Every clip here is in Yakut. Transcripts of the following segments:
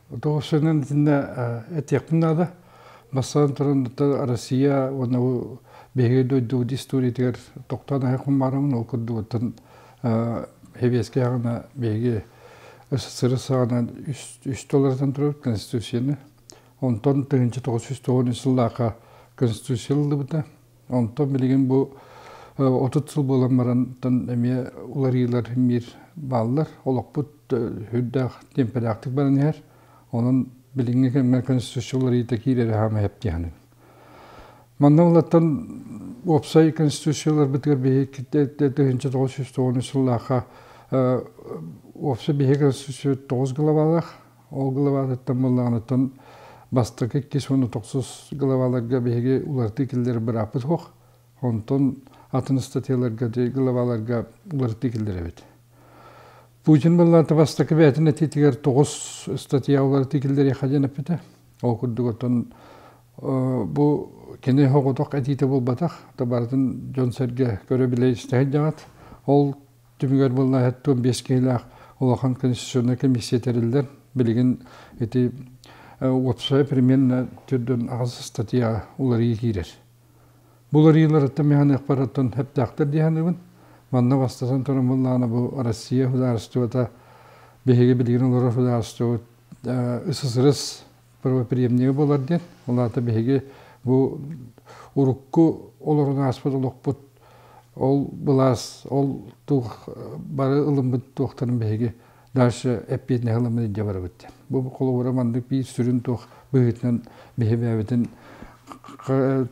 Тоҕусунан итиннэ этиэхпин наада. Бастатан туран Россия уонна бу биһиги дойдубут историятыгар тохтоон аһыахпын баарымын. Ол курдук оттон Сэбиэскэй аҕана биһиги СССР саҕана үс доллартан турабыт Конституцияны. Онтон 1990 сыллаахха Конституция ылыллыбыта. Онтон билигин бу 30 сыл буолан барантан эмиэ уларыйыылар мир бааллар. Олохпут сүрдээх тиэмпэлээхтик баран иһэр. Онон билиҥҥи кэмҥэ конституция уларыйыыта киирэрэ хаама сөп дии саныыбын. Манна улаттан уопсай конституцияларбытыгар биһиги 1993 сыллаахха уопсай биһиги конституция 9 главалаах. Ол главатыттан буоллаҕыттан бастакы иккис уонна тохсус главаларга биһиги уларытыы киллэрэр бырааппыт суох. Онтон атын статьяларга, главаларга уларытыы киллэрэбит. Путин буоллаата бастакы бэйэтин этиитигэр 9 статья уларытыы киллэриэххэ диэн эппитэ. Ол курдук оттон бу кини соҕотох этиитэ буолбатах, барытын дьон-сэргэ көрө-билэ истэ сылдьаҕыт. Ол түмүгэр буолла 75 киһилээх улахан конституционнай комиссия тэриллэр. Билигин ити уопсай примерно 48 статья уларыйыы киирэр. Бу уларыйыыларыттан мин саныахпар оттон сөптөөхтөр дии саныыбын. Манна бастатан туран буоллаҕына бу Россия судаарыстыбата биһиги билигин олорор судаарыстыбабыт СССР правопреемнига буолар диэн. Ол аата биһиги бу урукку олорон ааспыт олохпут ол былаас, ол туох бары ылыммыт туохтарын биһиги дальше эппиэтинэһи ылыммыт илдьэ барабыт диэн. Бу холобура маннык биир сүрүн туох быһыытынан биһи бэйэбитин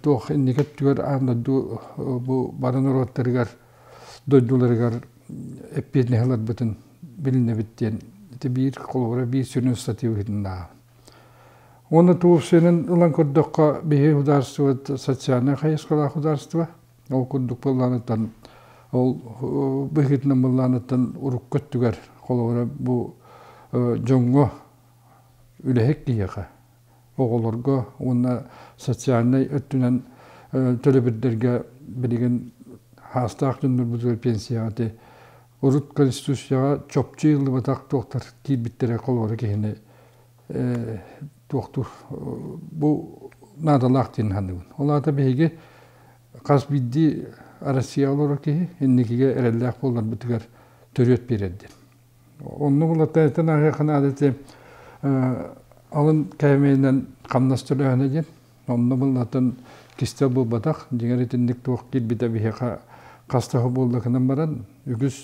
туох инники өттүгэр аан дойду бу бары норуоттарыгар дойдуларыгар эппиэтинэһи ыларбытын билинэбит диэн ити биир холобура биир сүрүн статья быһыытынан Уонна туупсуйанан ылан көрдөххө, биһиги судаарыстыбат социальнай хайысхалаах судаарыстыба. Ол курдук быллааныттан ол быһыытынан быллааныттан урукку өттүгэр холобура бу дьоҥҥо үлэһит киһиэхэ оҕолорго уонна социальнай өттүнэн төлөбүрдэргэ билигин хаастаах дьоннорбутугар пенсияҕа ити урут конституцияҕа чопчу ыйыллыбатах туохтар киирбиттэрэ холобура киһини туохтуур бу наадалаах диэн саныыбын. Ол аата биһиги хас биирдии Россия олорор киһи инникигэ эрэллээх буоларбытыгар төрүөт биэрэр диэн. Оннук уларытан ааһыахха наада ити алын кээмэйинэн хамнас төлөөһүнэ диэн. Онно буллатын кистэл буолбатах. Дьиҥэр итинник туох киирбитэ биһиэхэ хас да буолла гынан баран үгүс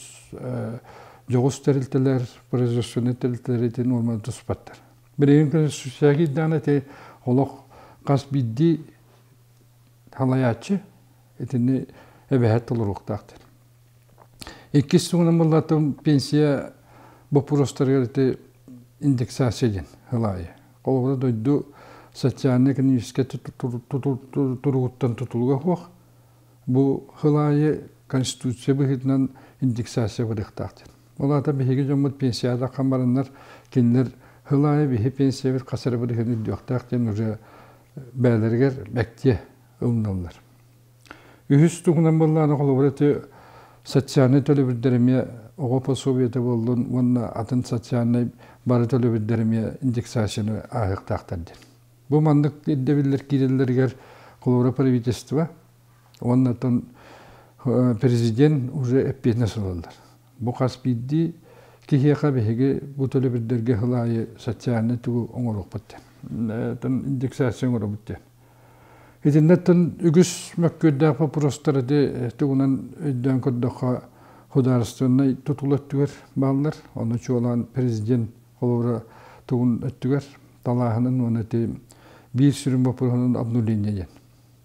дьоҕус тэрилтэлэр, производственнай тэрилтэлэр ити нуорманы туспаттар. Билигин конституция киирдэҕинэ ити олох хас биирдии салайааччы итини эбэһээт толоруохтаах диэн. Иккис туһунан буоллатым пенсия боппуруостарыгар ити индексация диэн сыл аайы. Холобура дойду социально-экономическай туругуттан тутулуга суох. Бу сыл аайы Конституция быһыытынан индексация барыахтаах диэн. Ол аата биһиги дьоммут пенсияда хан бараннар кинилэр сыл аайы биһи пенсиябыт хас эрэ бырыһыан үрдүөхтээх диэн уже бэйэлэригэр мэктиэ ылыналлар. Үһүс туһунан буоллаҕына, холобура, ити социальнай төлөбүрдэр эмиэ оҕо пособиета буоллун уонна атын социальнай бары төлөбүрдэр эмиэ индексацияны ааһыахтаахтар диэн. Бу маннык ирдэбиллэр киирэллэригэр холобура правительство уонна оттон президент уже эппиэтинэс ылаллар. Бу хас биирдии киһиэхэ биһиги бу төлөбүрдэргэ сыл аайы социальнай тугу оҥоруохпут диэн. Индексация оҥоробут диэн. Итиннэттэн үгүс мөккүөрдээх боппуруостар ити тугунан өйдөөн көрдөххө судаарыстыбаннай тутул өттүгэр бааллар. Ону чуолаан президент холобура тугун өттүгэр талааһынын уонна ити биир сүрүн боппуруоһунан обнуление диэн.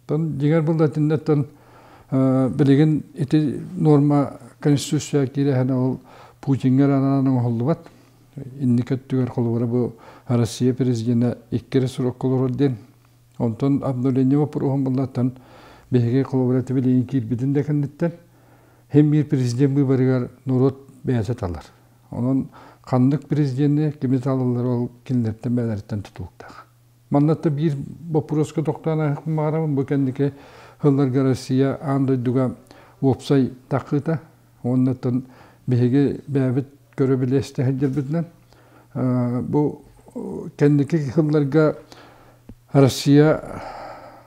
Тон дьиҥэр буолла итиннэттэн билигин ити норма конституция киирэһинэ ол Путиҥҥа эрэ анаан оҥоһуллубат. Инники өттүгэр холобура бу Россия президенэ икки эрэ срокка олорор диэн Онтон обнуление боппуруоһун буллаттан биһиги холобура билигин киирбитин да кэнниттэн һин биир президент быыбарыгар норуот бэйэтэ талар. Онон ханнык президени кими талаллар ол кинилэртэн бэйэлэриттэн тутулуктаах. Манна биир боппуруоска тохтоон ааһыахпын баҕарабын. Бу кэнники сылларга Россия аан дойдуга уопсай таххыыта уонна биһиги бэйэбит көрө-билэ истэ сылдьарбытынан бу бу кэнники сылларга Россия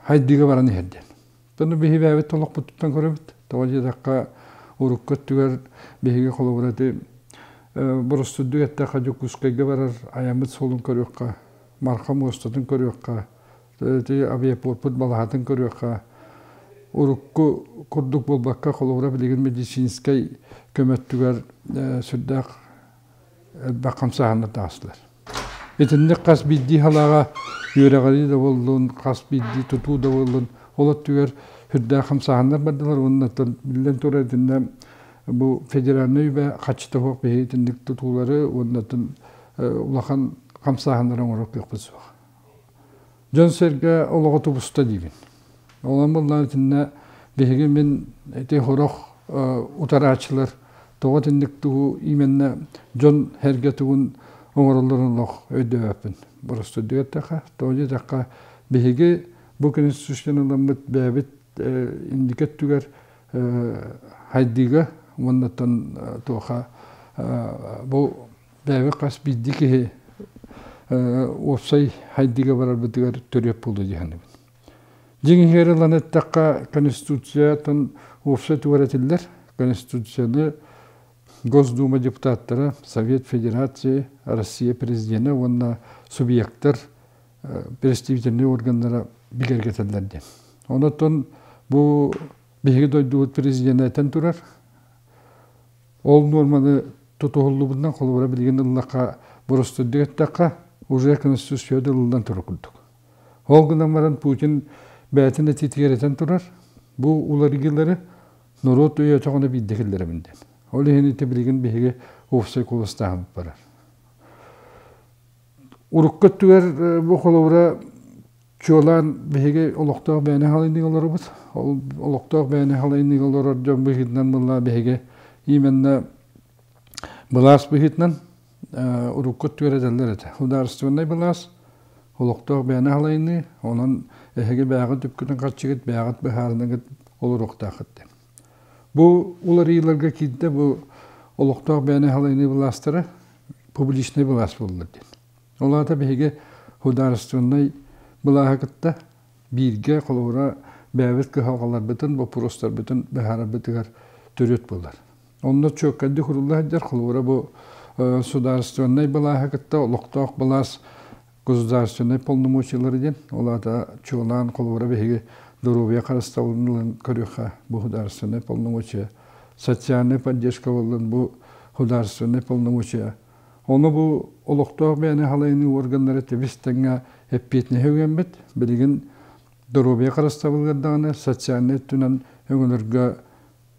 хайдыыга баран иһэр диэн. Ону биһи бэйэбит олохпутуттан көрөбүт. Тоҕо диэтэххэ, урукку өттүгэр биһиги холобура ити боростуйдук эттэххэ Дьокуускайга барар айаммыт суолун көрүөххэ, Марха муостатын көрүөххэ, ити авиапорпут балаһатын көрүөххэ, урукку курдук буолбакка, холобура билигин медицинскэй көмөттүгэр сүрдээх элбэх хамсааһыннар таҕыстылар. Итинник хас биирдии халааҕа үөрэҕирии да буоллун, хас биирдии тутуу да буоллун, ол өттүгэр сүрдээх хамсааһыннар бардылар уонна биллэн турар итиннэ бу федеральнай үбэ хаччыта суох биһиги итинник тутуулары уонна улахан хамсааһыннары оҥорор кыахпыт суох. Дьон-сэргэ олоҕо тубуста диибин. Онон буоллаҕына итиннэ биһиги мин ити сорох утарааччылар тоҕо итинник тугу именно дьон сэргэ тугун оҥороллорун олох өйдөөбөппүн. Боростуойдук эттэххэ, тоҕо диэтэххэ биһиги бу конституцияны ыламмыт бэйэбит инники өттүгэр хайдыыга уоннаттан туоха бу бэйэбит хас биирдии киһи уопсай хайдыыга барарбытыгар төрүөт буолуо дии саныыбын. Дьиҥ иһигэр ылан эттэххэ, Конституциятын уопсай тугар этиллэр. Конституцияны Госдума депутаттара, Совет Федерации, Россия президенэ уонна субъектар представительнай органнара бигэргэтэллэр диэн. Онон бу биһиги дойдубут президенэ этэн турар. Ол нуорманы тутуһуллубутунан холобура билигин ыллахха, боростуойдук эттэххэ, уже Конституция ылыллан турар курдук. Ол гынан баран Путин бэйэтин этиитигэр этэн турар, бу уларыйыылары норуот өйөөтөҕүнэ биирдэ киллэрэбин диэн. Ол иһин ити билигин биһиги уопсай куоластааһыммыт барар. Урукку өттүгэр бу холобура чуолаан биһиги олохтоох бэйэни халайныыга олоробут. Ол олохтоох бэйэни халайыныыга олорор дьон быһыытынан буолла биһиги именно былаас быһыытынан урукку өттүгэр этэллэр этэ. Судаарыстыбаннай былаас олохтоох бэйэни халайыныы, онон эһиги бэйэҕит үпкүтүн харчыгыт, бэйэҕит быһаарыныгыт олоруохтааххыт диэн. Бу уларыйыыларга киирдэ бу олохтоох бэйэни халайыныы былаастара публичнай былаас буоллар диэн. Ол аата биһиги судаарыстыбаннай былааһы кытта бииргэ холобура бэйэбит кыһалҕаларбытын, боппуруостарбытын быһаарарбытыгар төрүөт буолар. Онно чуоккайдык урулла сылдьар холобура бу судаарыстыбаннай былааһы кытта олохтоох былаас государственнай полномочиялары диэн, ол аата чуолаан холобура биһиги доруобуйа харыстабылын ылан көрүөххэ бу судаарыстыбаннай полномочия, социальная поддержка буоллун бу судаарыстыбаннай полномочия. Ону бу олохтоох бэйэни халайыныы органнара тэбис-тэҥҥэ эппиэтинэһи үгэммит, билигин доруобуйа харыстабылыгар даҕаны социальнай өттүнэн өҥөлөргө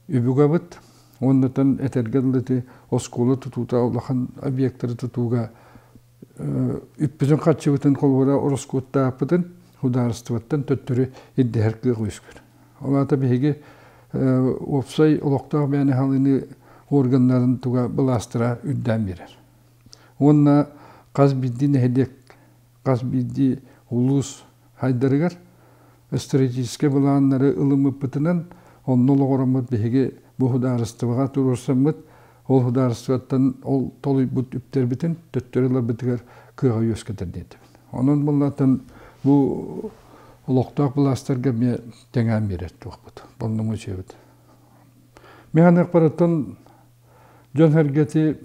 үбүгабыт уоннатан этэргэ дылы ити оскуола тутуута улахан объектары тутууга үппүтүн харчыбытын холобура ороскуоттаахпытын судаарыстыбаттан төттөрү ирдэһэр кыах үөскүүр. Ол аата биһиги уопсай олохтоох бэйэни халыны органнарын туга былаастара үрдээн биэрэр. Уонна хас биирдии нэһилиэк, хас биирдии улуус хайдарыгар стратегическай былааннары ылыммыппытынан, онно олоҕураммыт биһиги бу судаарыстыбаҕа туруорсаммыт, ол судаарыстыбаттан ол толуйбут үптэрбитин төттөрү ыларбытыгар кыаҕы үөскэтэр диэтибин. Онон буллааттан бу олохтоох былаастарга эмиэ тэҥээн биэрэр туохпут, полномочиябыт. Мин аныахпарыттан дьон-сэргэти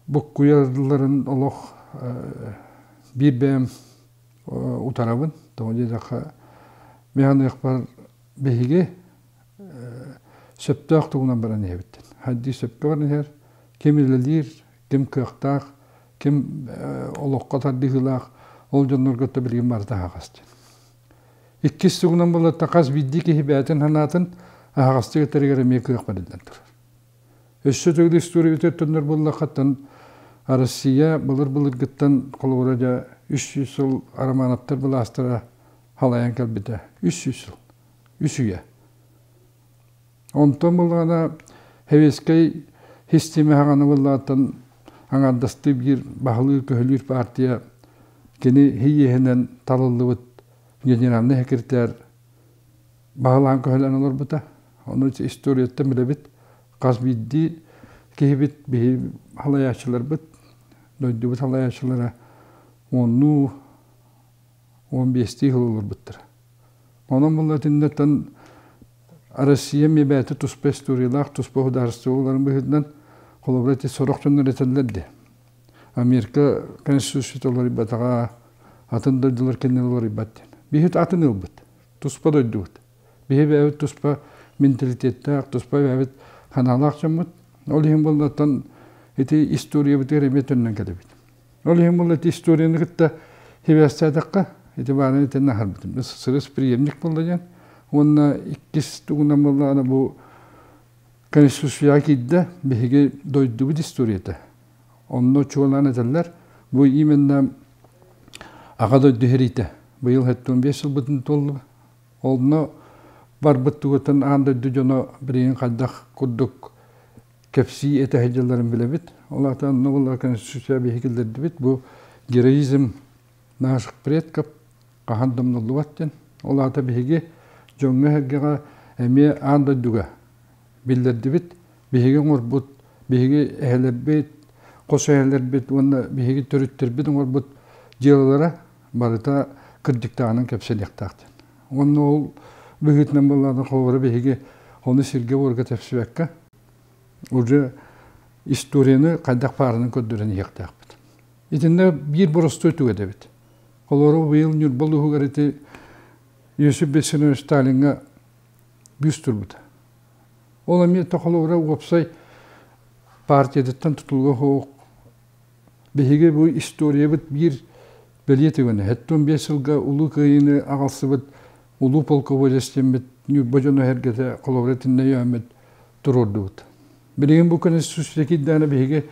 буккуйалларын олох биир бэйэм утарабын. Тоҕо диэтэххэ, мин аныахпар биһиги сөптөөх тугунан баран иһэбит. Хайдыы сөпкө баран иһэр, ким үлэлиир, ким кыахтаах, ким олоххо тардыһыылаах, ол дьоннорго билигин барыта аһаҕас диэн. Иккис тугунан буоллар, хас биирдии киһи бэйэтин санаатын аһаҕастык этэригэр эмиэ кыах бэриллэн турар. Өссө төгүл историята төннөр буоллаххаттан Россия былыр-былыргыттан холобура дьэ 300 сыл Романовтар былаастара халайан кэлбитэ. 300 сыл. Үс үйэ. Онтон буллаҕына Сэбиэскэй систиэмэ хаҕана буоллаҕыттан аҥаардастыы биир баһылыыр-көһүлүүр партия кини иһинэн талыллыбыт генеральнай секретарь баһылаан көһөлөөн олорбута. Ону историяттан билэбит. Хас биирдии киһибит, биһи халайааччыларбыт, дойдубут халайааччылара Уоннуу, 15-тии сыл олорбуттара. Онон буолла итиннэттэн Россия эмиэ бэйэтэ туспа историялаах, туспа судаарыстыба буоларын быһыытынан, холобура ити сорох дьоннор этэллэр дии. Америка конституцията уларыйбатаҕа, атын дойдулар кэннин уларыйбат диэн. Биһи атын ылбыт, туспа дойдубут. Биһи бэйэбит туспа менталитеттээх, туспа бэйэбит санаалаах дьоммут. Ол иһин буоллаттан ити историябытыгар эмиэ төннөн кэлэбит. Ол иһин буолла ити историяны кытта сибээстээтэххэ, ити баарын итиннэ аһарбытым. Сырыс преемник буолла диэн. Уонна иккис тугунан буоллаҕына бу Конституцияҕа киирдэ биһиги дойдубут историята. Онно чуолаан этэллэр, бу именно Аҕа дойду сэриитэ. Быйыл 75 сылбытын туолла. Онно барбыт тугуттан аан дойду дьоно билигин хайдах курдук кэпсии этэ сылдьалларын билэбит. Ол аата онно буолла Конституция биһи киллэрдибит. Бу героизм наших предков хаһан да умнуллубат диэн. Ол аата биһиги дьоҥҥо-сэргэҕэ эмиэ аан дойдуга биллэрдибит. Биһиги оҥорбут, биһиги эһэлэрбит, хос эһэлэрбит уонна биһиги төрүттэрбит оҥорбут дьыалалара барыта кырдьыктааҕынан кэпсэниэхтээх диэн. Уонна ол быһыытынан буоллаҕына холобура биһиги ону сиргэ-буорга тэпсибэккэ уже историяны хайдах баарынан көрдөрөн иһиэхтээхпит. Итиннэ биир боростуой түгэн эбит. Холобура быйыл Ньурба улууһугар ити Иосиф Виссарионович Сталиҥҥа бүүс турбута. Ол эмиэ холобура уопсай партиятыттан тутулуга суох Биһиги бу историябыт биир бэлиэ түгэнэ. 75 сылга Улуу Кыайыыны аҕалсыбыт улуу полководец диэммит Ньурба дьоно эһэргэтэ холобура итиннэ өйөөммүт туруордубут. Билигин бу Конституция киирдэҕинэ биһиги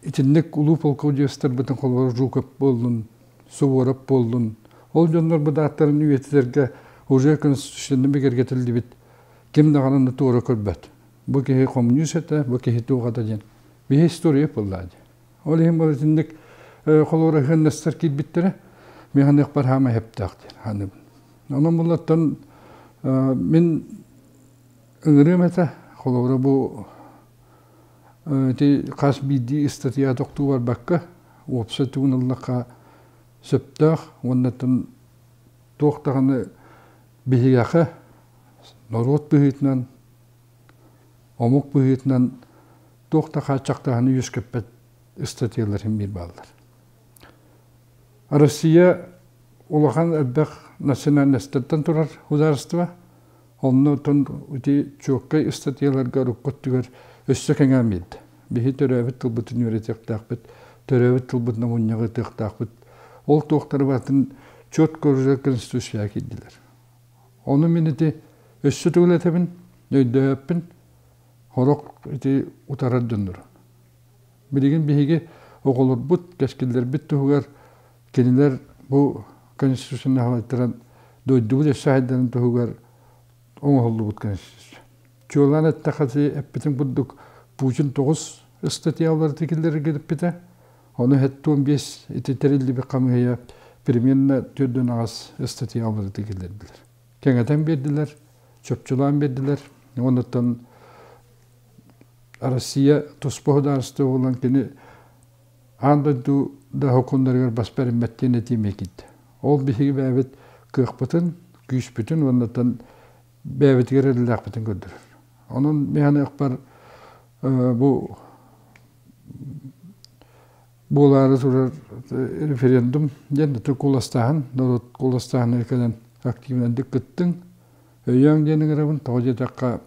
итинник улуу полководецтарбытын холобура Жуков буоллун, Суворов буоллун, ол дьоннорбут ааттарын үйэтитэргэ уже Конституцияны бигэргэтиллибит ким даҕаны туора көрбөт. Бу киһи хомуньуус этэ, бу киһи туох диэн Биһи история буоллаа дии. Ол иһин бұл итинник холуора сыаннастар киирбиттэрэ мин ханыахпар хаама эһэптээх диэн хааныбын. Онон буллаттан мин ыҥырыам этэ холобура бу ити хас биирдии ыстатыйа тохтуу барбакка уопсай тугун ыллахха сөптөөх уоннаттан туох даҕаны биһиэхэ норуот быһыытынан омук быһыытынан туох да хааччахтааһыны үөскэппэт ыстатыйалар иһин биир бааллар. Россия улахан элбэх национальностартан турар судаарыстыба. Онно оттон ити чуоккай ыстатыйаларга урукку өттүгэр өссө кэҥээн биэрдэ. Биһи төрөөбүт тылбытын үөрэтиэхтээхпит, төрөөбүт тылбытынан мунньаҕы ыытыахтаахпыт. Ол туохтары барытын четко уже Конституцияҕа киирдилэр. Ону мин ити өссө төгүл этэбин, өйдөөбөппүн. Сорох ити утарар дьоннору. Билигин биһиги оҕолорбут, кэскиллэрбит туһугар кинилэр бу конституцияны халайтаран дойдубут өссө сайдарын туһугар оҥоһуллубут конституция. Чуолаан эттэххэ эппитим курдук Путин 9 ыстатыйалары киллэрэргэ эппитэ. Ону 75 ити тэриллибит хамыыһыйа примерно 48 ыстатыйалары киллэрдилэр. Кэҥэтэн биэрдилэр, чопчулаан биэрдилэр. Онуттан Россия туспа судаарыстыба буолан кини аан дойду да сокуоннарыгар бас бэриммэт диэн этиимэ киирдэ. Ол биһиги бэйэбит кыахпытын, күүспүтүн уоннаттан бэйэбитигэр эрэллээхпитин көрдөрөр. Онон мин саныахпар бу буолаары турар референдум диэн куоластааһын, норуот куоластааһыныгар кэлэн активнайдык кыттыҥ, өйөөҥ диэн ыҥырабын. Тоҕо диэтэххэ,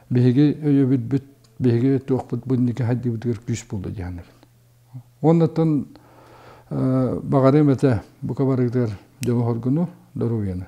биһиги өйөбүлбүт, биһиги туохпут бу инники хайдыыбытыгар күүс буолла дии саныыбын. Уоннаттан баҕарыам этэ бука барыгытыгар дьолу-соргуну, доруобуйаны.